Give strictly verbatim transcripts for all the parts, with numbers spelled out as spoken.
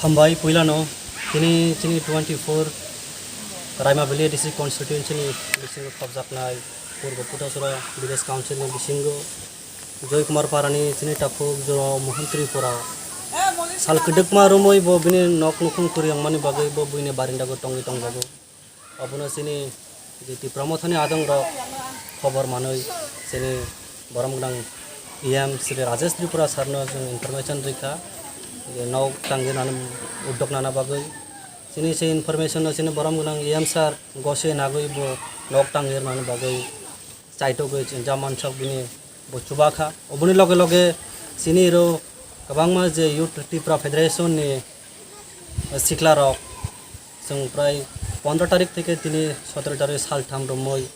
Hambai puilano tini chini twenty four Raima Valley District Constituency ni bisingo khopjaknai Purbo Putasora Village Council ni bisingo Joy Kumar Parani chini takhuk jora Mohan Tripura sal kwdwkma romwi bo bini nok nukhung kwrwi wngmani bagwi bo buini barindago tongwi tongjago. Obono chini je Tipra Mothani adongrok khobor manwi chini borom gwnang E M Shri Rajesh Tripura sarno chwng information rikha je nok tangwi nani uddog nana bagwi. Chini se information no chini borom gwnang E M sir gose nagwi bo nok tangwi rwnani bagwi chaitogwi chini jamansak bini bo chubakha. Oboni loge loge chini ro kwbangma je Youth Tipra Federation ni siklarok chwng prai pondro tarik theke tini sotoro tarik saltham romwi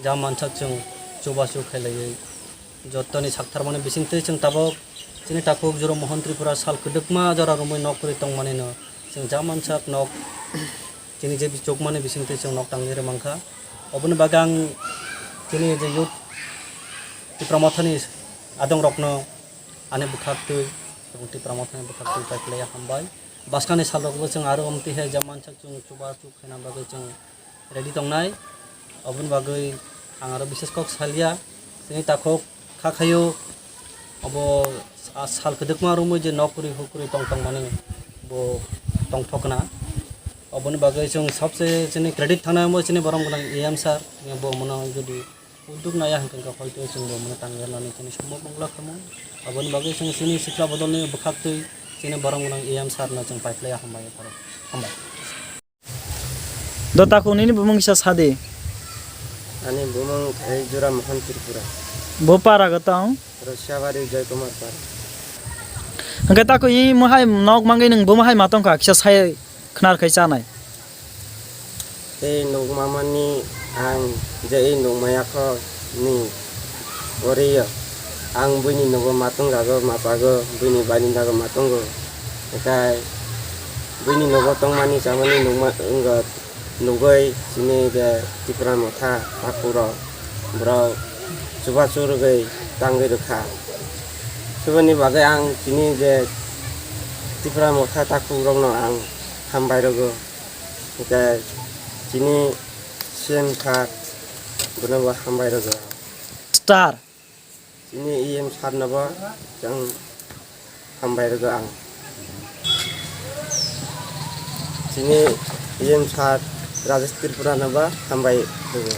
jamansak chwng chubachu khailaiwi jottoni saktharmani bisingtwi chwng tabok chini takhuk jora Mohan Tripura sal kwdwkma jora romwi nok kwrwi tongmanino chwng jamansak nok chini je bichukmani bisingtwi chwng nok tangwi rwmangkha. Oboni bagwi ang chini je Youth Tipra Mothani adongrokno ani bwkhaktwi tabuk Tipra Mothani bwkhaktwi pai phlaiya hambai. Bwskangni salrokbo chwng aro omtwi hai jamansak chwng chubachu khaina bagwi chwng ready tongnai. Oboni bagwi ang aro bises kok salia. Chini takhuk kha khaio obo a sal kwdwkma romwi je nok kwrwi huk kwrwi tong tongmani bo tongthokna. Oboni bagwi chwng sabse chini credit thangnai omo chini borom gwnang E M sir, bo mono jodi uddog naya hwnkhe hoito chwng bo mono tanglani chini sombok wngla khamu. Aboni bagwi chwng chini sikla bodolni bwkhaktwi chini borom gwnang E M sir no chwng pai phlaiya hambai. Hambai. Do takhuk nini bumung kisa sadi. Ani bumung khe Jura Mohan Tripura. Bo para go tong? Rosiabari Joy Kumar Para. Hwnkhe takhuk i mohai nok mangwi nwng bo mohai ma tongkha kisa sai khnar khai chanai. Tei nukmamani ang je i nukmaya kho ni oriyo ang buini nogo matung jago mapago buini barindago matungo. Ekai buini nogo tongmani chamani nukma wngkha. Nugwi chini je Tipra Motha takhuk rok borok chubachu rwgwi tangwi rwkha. Chuboni bagwi ang chini je Tipra Motha takhuk rokno ang hambai rwgo. Hwnkhe chini C M sir bono bo hambai rwgo. Star. Chini E M sir no bo chwng hambai rwgo ang. Chini E M sir Rajesh Tripura no bo hambai rwgo.